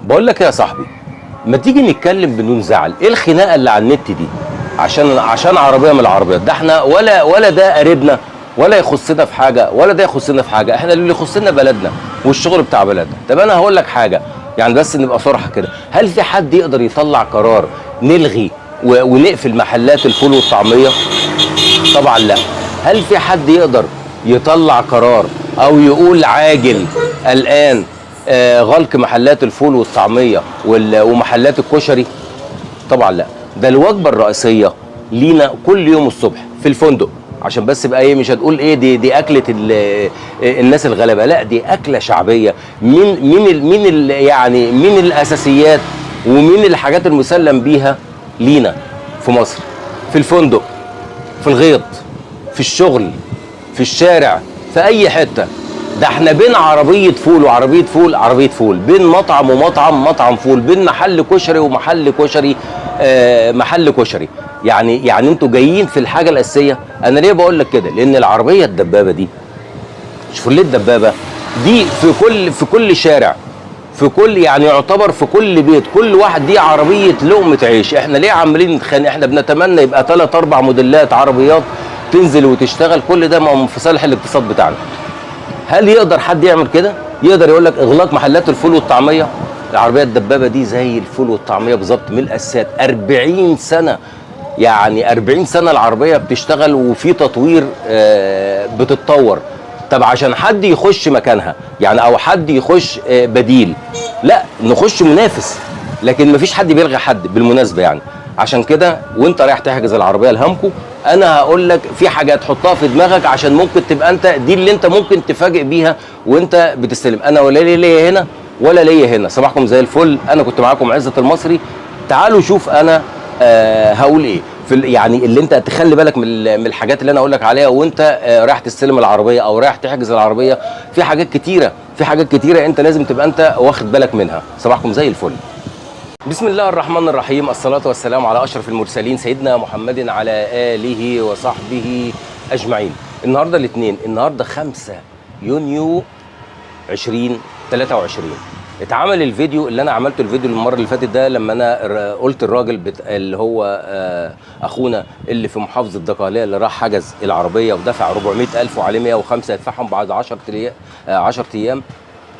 بقول لك يا صاحبي، ما تيجي نتكلم بدون زعل. ايه الخناقة اللي على النت دي؟ عشان عربية من العربيات ده، احنا ولا ده قريبنا ولا يخصنا في حاجة ولا ده يخصنا في حاجة. احنا اللي يخصنا بلدنا والشغل بتاع بلدنا. طب انا هقول لك حاجة يعني، بس نبقى صراحة كده، هل في حد يقدر يطلع قرار نلغي ونقفل محلات الفول والطعميه؟ طبعا لا. هل في حد يقدر يطلع قرار او يقول عاجل الان غلق محلات الفول والطعميه ومحلات الكشري؟ طبعا لا. ده الوجبة الرئيسية لينا كل يوم الصبح في الفندق، عشان بس يبقى ايه، مش هتقول ايه دي اكله الناس الغلابة، لا دي اكله شعبية من من ال من ال يعني من الاساسيات ومن الحاجات المسلم بيها لينا في مصر، في الفندق، في الغيط، في الشغل، في الشارع، في اي حتة. ده احنا بين عربية فول وعربية فول عربية فول، بين مطعم ومطعم مطعم فول، بين محل كشري ومحل كشري محل كشري. يعني انتوا جايين في الحاجة الاساسية. انا ليه بقول لك كده؟ لان العربية الدبابة دي، شوفوا ليه الدبابة دي في كل شارع، في كل يعني يعتبر في كل بيت، كل واحد دي عربية لقمة عيش. احنا ليه عمالين نتخانق؟ احنا بنتمنى يبقى 3 4 موديلات عربيات تنزل وتشتغل، كل ده ما هو في صالح الاقتصاد بتاعنا. هل يقدر حد يعمل كده؟ يقدر يقول لك اغلاق محلات الفول والطعميه؟ العربية الدبابة دي زي الفول والطعميه بالظبط من الاساسات. 40 سنة، يعني 40 سنة العربية بتشتغل وفي تطوير، بتتطور. طب عشان حد يخش مكانها يعني، او حد يخش بديل، لا نخش منافس، لكن مفيش حد بيلغي حد بالمناسبة يعني. عشان كده وانت رايح تحجز العربية الهامكو، انا هقول لك في حاجة تحطها في دماغك عشان ممكن تبقى انت دي اللي انت ممكن تفاجئ بيها وانت بتستلم. انا ولا ليا هنا ولا ليا هنا. صباحكم زي الفل، انا كنت معاكم عزت المصري. تعالوا شوف انا هقول ايه في يعني اللي انت تخلي بالك من الحاجات اللي انا اقول لك عليها وانت رايح تستلم العربية او رايح تحجز العربية. في حاجات كتيرة، في حاجات كتيرة انت لازم تبقى انت واخد بالك منها. صباحكم زي الفل. بسم الله الرحمن الرحيم، الصلاة والسلام على أشرف المرسلين سيدنا محمد على آله وصحبه أجمعين. النهاردة الاثنين، النهاردة 5 يونيو 2023. اتعمل الفيديو اللي أنا عملته، الفيديو المرة اللي فاتت ده، لما أنا قلت الراجل اللي هو أخونا اللي في محافظة الدقهلية اللي راح حجز العربية ودفع 400,000 وعليه 105 يدفعهم بعد 10 أيام.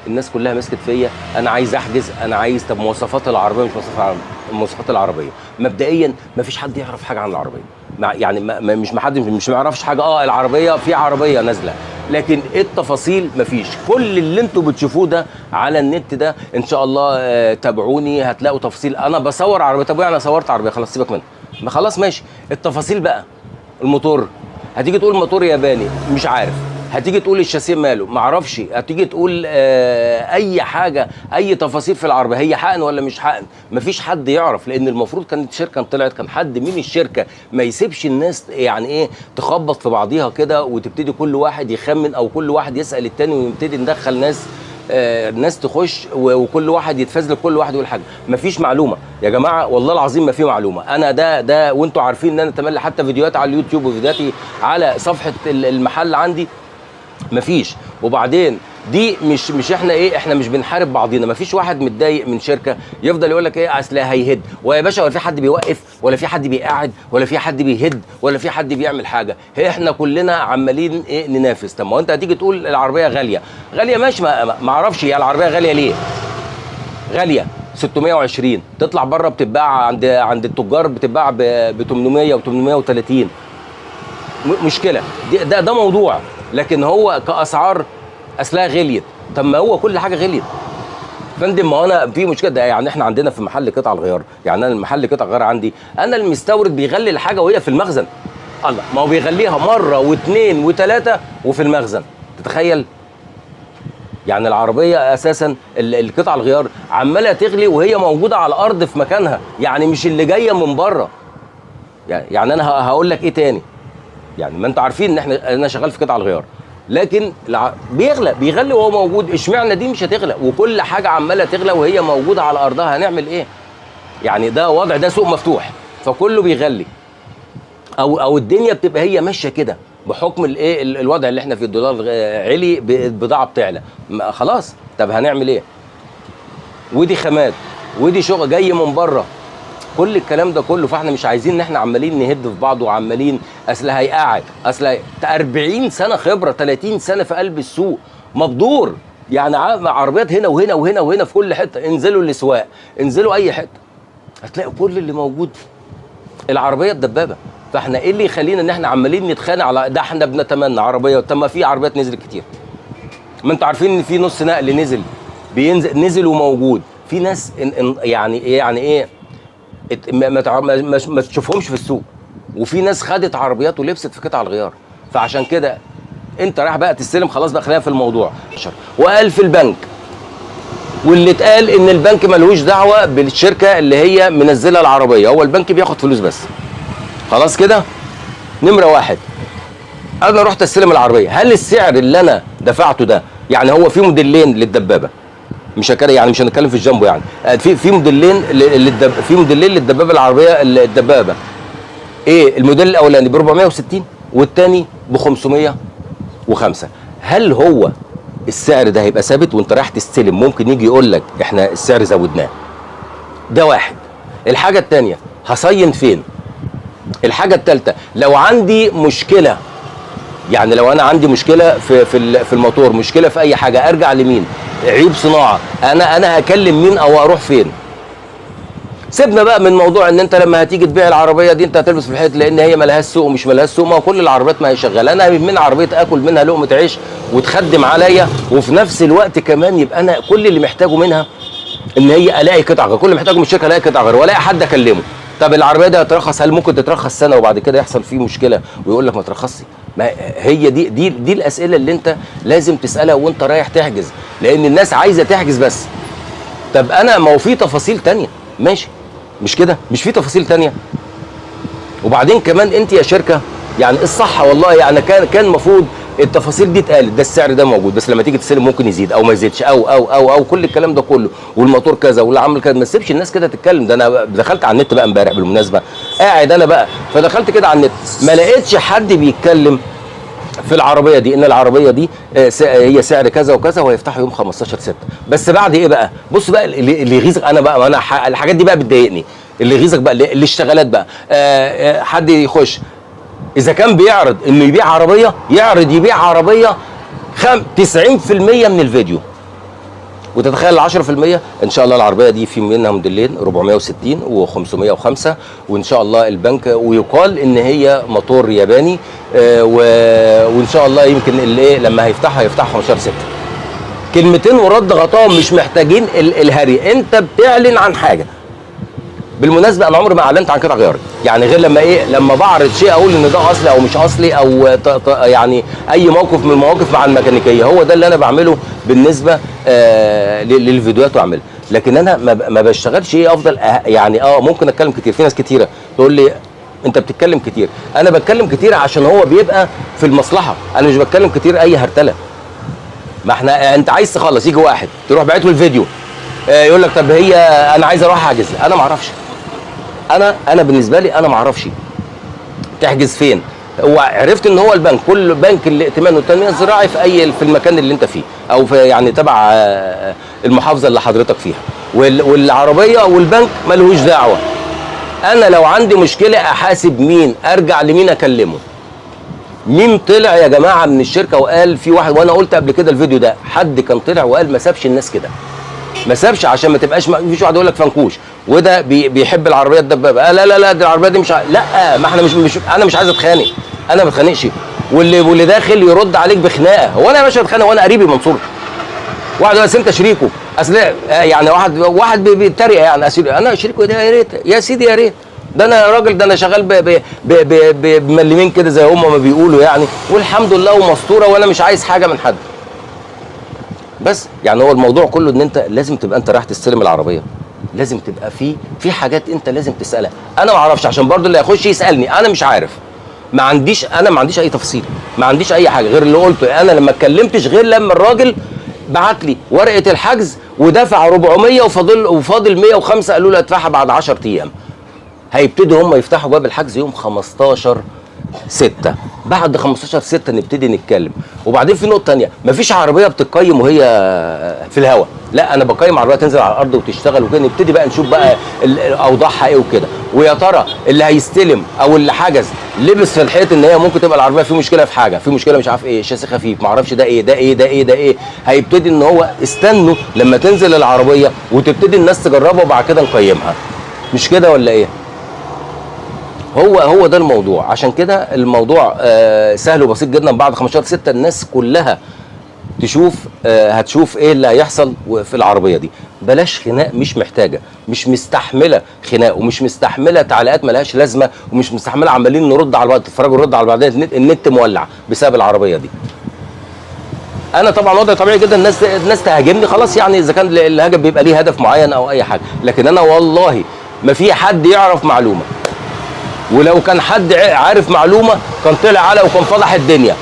الناس كلها مسكت فيا، انا عايز احجز، انا عايز. طب مواصفات العربية، مش مواصفات العربية مبدئيا ما فيش حد يعرف حاجة عن العربية، يعني مش حد مش ما يعرفش حاجة. العربية في عربية نازله، لكن ايه التفاصيل؟ مفيش. كل اللي انتوا بتشوفوه ده على النت ده ان شاء الله تابعوني هتلاقوا تفاصيل. انا بصور عربية، طب انا صورت عربية خلاص سيبك منها، ما خلاص ماشي. التفاصيل بقى، الموتور هتيجي تقول موتور ياباني مش عارف، هتيجي تقول الشاسيه ماله معرفش، هتيجي تقول اي حاجة، اي تفاصيل في العربية، هي حقن ولا مش حقن، مفيش حد يعرف. لان المفروض كانت شركة طلعت، كان حد من الشركة ما يسيبش الناس يعني ايه تخبط في بعضيها كده وتبتدي كل واحد يخمن او كل واحد يسال التاني، ونبتدي ندخل ناس ناس تخش وكل واحد يتفزلك، كل واحد يقول حاجة. مفيش معلومة يا جماعة، والله العظيم ما في معلومة. انا ده وانتوا عارفين ان انا تملي حتى فيديوهات على اليوتيوب وفيديوهاتي على صفحة المحل عندي مفيش. وبعدين دي مش احنا ايه، احنا مش بنحارب بعضينا. مفيش واحد متضايق من شركة يفضل يقول لك ايه اصل هيهد، ويا باشا ولا في حد بيوقف ولا في حد بيقعد ولا في حد بيهد ولا في حد بيعمل حاجة. هي احنا كلنا عمالين ايه ننافس. طب ما انت هتيجي تقول العربية غالية، غالية ماشي، ما اعرفش هي العربية غالية ليه. غالية 620 تطلع بره بتتباع عند التجار بتتباع ب 800 و 830. مشكلة ده موضوع، لكن هو كاسعار اصلها غليت. طب ما هو كل حاجة غليت فندم. ما انا في مشكلة ده يعني. احنا عندنا في محل قطع الغيار، يعني انا المحل قطع الغيار عندي انا المستورد بيغلي الحاجة وهي في المخزن. الله، ما هو بيغليها مرة واثنين وثلاثة وفي المخزن. تتخيل يعني العربية اساسا القطع الغيار عماله تغلي وهي موجودة على الارض في مكانها، يعني مش اللي جاية من بره. يعني انا هقول لك ايه تاني، يعني ما انتوا عارفين ان انا شغال في قطع الغيار، لكن بيغلي وهو موجود. اشمعنى دي مش هتغلى وكل حاجة عماله تغلى وهي موجودة على ارضها؟ هنعمل ايه يعني؟ ده وضع، ده سوق مفتوح فكله بيغلي، او الدنيا بتبقى هي ماشية كده بحكم الايه الوضع اللي احنا فيه. الدولار علي، البضاعة بتعلى، خلاص. طب هنعمل ايه؟ ودي خامات ودي شغل جاي من بره، كل الكلام ده كله. فاحنا مش عايزين ان احنا عمالين نهد في بعض وعمالين اصل هيقعد، اصل 40 سنة خبره، 30 سنة في قلب السوق مبدور يعني، عربيات هنا وهنا وهنا وهنا في كل حتة. انزلوا الاسواق، انزلوا اي حتة، هتلاقوا كل اللي موجود العربية الدبابة. فاحنا ايه اللي يخلينا ان احنا عمالين نتخانق على ده؟ احنا بنتمنى عربية. طب ما في عربيات نزلت كتير، ما انتوا عارفين ان في نص نقل نزل، بينزل نزل وموجود. في ناس إن يعني ايه، يعني ايه ما تشوفهمش في السوق، وفي ناس خدت عربيات ولبست في قطع الغيار. فعشان كده انت رايح بقى تستلم، خلاص بقى خلينا في الموضوع. وقال في البنك، واللي اتقال ان البنك ملهوش دعوه بالشركة اللي هي منزله العربية، هو البنك بياخد فلوس بس. خلاص كده. نمره واحد، انا رحت استلم العربية، هل السعر اللي انا دفعته ده، يعني هو في موديلين للدبابه، مش هكلم يعني مش هنتكلم في الجامبو يعني، في موديلين في موديلين للدبابه العربية الدبابة. ايه الموديل الاولاني ب 460 والثاني ب 505. هل هو السعر ده هيبقى ثابت وانت رايح تستلم؟ ممكن يجي يقول لك احنا السعر زودناه. ده واحد. الحاجة الثانية، هصين فين؟ الحاجة الثالثة، لو عندي مشكلة، يعني لو انا عندي مشكلة في في الموتور، مشكلة في اي حاجة، ارجع لمين؟ عيوب صناعة، انا هكلم مين او اروح فين؟ سيبنا بقى من موضوع ان انت لما هتيجي تبيع العربية دي انت هتلبس في الحيط لان هي مالهاش سوق ومش مالهاش سوق. ما هو كل العربيات ما هي شغالة. انا من عربية اكل منها لقمة عيش وتخدم عليا، وفي نفس الوقت كمان يبقى انا كل اللي محتاجه منها ان هي الاقي قطع غير، كل اللي محتاجه من الشركة الاقي قطع غير والاقي حد اكلمه. طب العربية دي هترخص، هل ممكن تترخص سنة وبعد كده يحصل فيه مشكلة ويقول لك ما ترخصش؟ ما هي دي دي دي الاسئلة اللي انت لازم تسالها وانت رايح تحجز، لان الناس عايزه تحجز بس. طب انا ما هو في تفاصيل تانية، ماشي، مش كده؟ مش في تفاصيل تانية. وبعدين كمان انت يا شركة، يعني الصح والله، يعني كان المفروض التفاصيل دي اتقالت، ده السعر ده موجود، بس لما تيجي تستلم ممكن يزيد او ما يزيدش او او او او كل الكلام ده كله، والموتور كذا واللي عامل كذا. ما تسيبش الناس كده تتكلم. ده انا دخلت على النت بقى امبارح بالمناسبة، قاعد انا بقى، فدخلت كده على النت ما لقيتش حد بيتكلم في العربية دي، ان العربية دي هي سعر كذا وكذا وهيفتحوا يوم 15/6. بس بعد ايه بقى؟ بص بقى اللي يغيظك، انا بقى انا الحاجات دي بقى بتضايقني. اللي يغيظك بقى اللي اشتغلت بقى، حد يخش اذا كان بيعرض انه يبيع عربية، يعرض يبيع عربية 90% من الفيديو، وتتخيل 10% ان شاء الله العربية دي في منها موديلين 460 و505، وان شاء الله البنك، ويقال ان هي موتور ياباني، وان شاء الله يمكن اللي لما هيفتحها هيفتحها 15/6. كلمتين ورد غطاهم، مش محتاجين الهري. انت بتعلن عن حاجة. بالمناسبة انا عمري ما اعلنت عن قطع غياري، يعني غير لما ايه، لما بعرض شيء اقول ان ده اصلي او مش اصلي، او يعني اي موقف من المواقف مع الميكانيكية، هو ده اللي انا بعمله بالنسبة للفيديوهات واعملها. لكن انا ما بشتغلش ايه افضل يعني ممكن اتكلم كتير. في ناس كتيرة تقول لي انت بتتكلم كتير، انا بتكلم كتير عشان هو بيبقى في المصلحة، انا مش بتكلم كتير اي هرتله. ما احنا انت عايز تخلص، يجي واحد تروح باعت له الفيديو، يقول لك طب هي انا عايز اروح احجز، انا ما اعرفش. انا بالنسبة لي انا ما اعرفش تحجز فين. هو عرفت ان هو البنك، كل بنك الائتمان والتنمية الزراعي في اي في المكان اللي انت فيه، او في يعني تبع المحافظة اللي حضرتك فيها، والعربية والبنك ملهوش دعوه. انا لو عندي مشكلة احاسب مين؟ ارجع لمين اكلمه؟ مين طلع يا جماعة من الشركة وقال في واحد، وانا قلت قبل كده الفيديو ده، حد كان طلع وقال ما سابش الناس كده، ما سابش عشان ما تبقاش، ما فيش واحد يقول لك فنكوش وده بيحب العربية الدبابة، لا لا لا دي العربية دي مش لا، ما احنا مش انا مش عايز اتخانق، انا ما بتخانقش. واللي داخل يرد عليك بخناقه، هو انا يا باشا اتخانق وانا قريبي منصور؟ واحد بس انت شريكه، اصل يعني واحد بيتريق يعني، انا شريكه ده، يا ريت يا سيدي يا ريت، ده انا راجل، ده انا شغال بملمين كده زي هم ما بيقولوا يعني، والحمد لله ومستوره، وانا مش عايز حاجة من حد. بس يعني هو الموضوع كله ان انت لازم تبقى انت رايح تستلم العربية، لازم تبقى في حاجات انت لازم تسالها. انا ما اعرفش، عشان برضو اللي هيخش يسالني انا مش عارف، ما عنديش، انا ما عنديش اي تفصيل، ما عنديش اي حاجة غير اللي قلته. انا لما اتكلمتش غير لما الراجل بعت لي ورقة الحجز ودفع 400 وفاضل 105، قالوا له ادفعها بعد 10 ايام. هيبتدوا هم يفتحوا باب الحجز يوم 15 6. بعد 15/6 نبتدي نتكلم. وبعدين في نقطة ثانية، مفيش عربية بتقيم وهي في الهواء، لا انا بقيم عربية تنزل على الارض وتشتغل وكده، نبتدي بقى نشوف بقى اوضاعها ايه وكده. ويا ترى اللي هيستلم او اللي حجز لبس في الحيط ان هي ممكن تبقى العربية في مشكلة، في حاجة، في مشكلة مش عارف ايه، شاسيه خفيف، ما اعرفش ده ايه ده ايه ده ايه ده ايه، هيبتدي ان هو استنوا لما تنزل العربية وتبتدي الناس تجربها وبعد كده نقيمها، مش كده ولا ايه؟ هو ده الموضوع. عشان كده الموضوع سهل وبسيط جدا. بعد 15/6 الناس كلها تشوف، هتشوف ايه اللي هيحصل في العربية دي. بلاش خناق، مش محتاجه، مش مستحمله خناق، ومش مستحمله تعليقات ملهاش لازمه، ومش مستحمله عمالين نرد على بعض، تتفرجوا نرد على بعض، النت مولع بسبب العربية دي. انا طبعا وضعي طبيعي جدا، الناس تهاجمني خلاص، يعني اذا كان اللي هاجم بيبقى ليه هدف معين او اي حاجة، لكن انا والله ما في حد يعرف معلومة، ولو كان حد عارف معلومة كان طلع على وكان فضح الدنيا.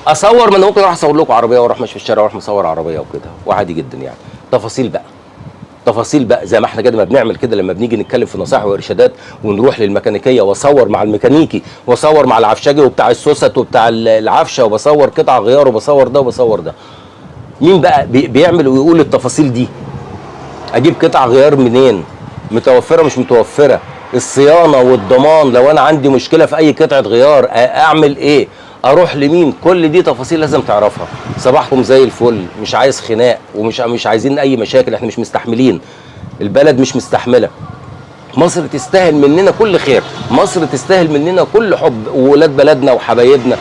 اصور، من ممكن اروح اصور لكم عربية واروح ماشي في الشارع واروح مصور عربية وكده، وعادي جدا يعني. تفاصيل بقى، تفاصيل بقى زي ما احنا كده ما بنعمل كده لما بنيجي نتكلم في نصائح وارشادات، ونروح للميكانيكيه واصور مع الميكانيكي واصور مع العفشاجي وبتاع السوست وبتاع العفشه، وبصور قطع غيار وبصور ده وبصور ده. مين بقى بيعمل ويقول التفاصيل دي؟ اجيب قطع غيار منين؟ متوفرة مش متوفرة؟ الصيانة والضمان، لو انا عندي مشكلة في اي قطعه غيار اعمل ايه؟ اروح لمين؟ كل دي تفاصيل لازم تعرفها. صباحكم زي الفل، مش عايز خناق ومش مش عايزين اي مشاكل، احنا مش مستحملين، البلد مش مستحمله. مصر تستاهل مننا كل خير، مصر تستاهل مننا كل حب، وولاد بلدنا وحبايبنا،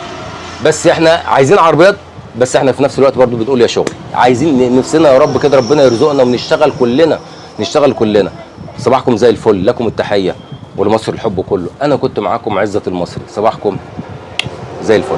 بس احنا عايزين عربيات، بس احنا في نفس الوقت برضو بتقول يا شغل، عايزين نفسنا يا رب كده ربنا يرزقنا ونشتغل كلنا، نشتغل كلنا. صباحكم زي الفل، لكم التحية ولمصر الحب كله. انا كنت معاكم عزت المصري، صباحكم زي الفل.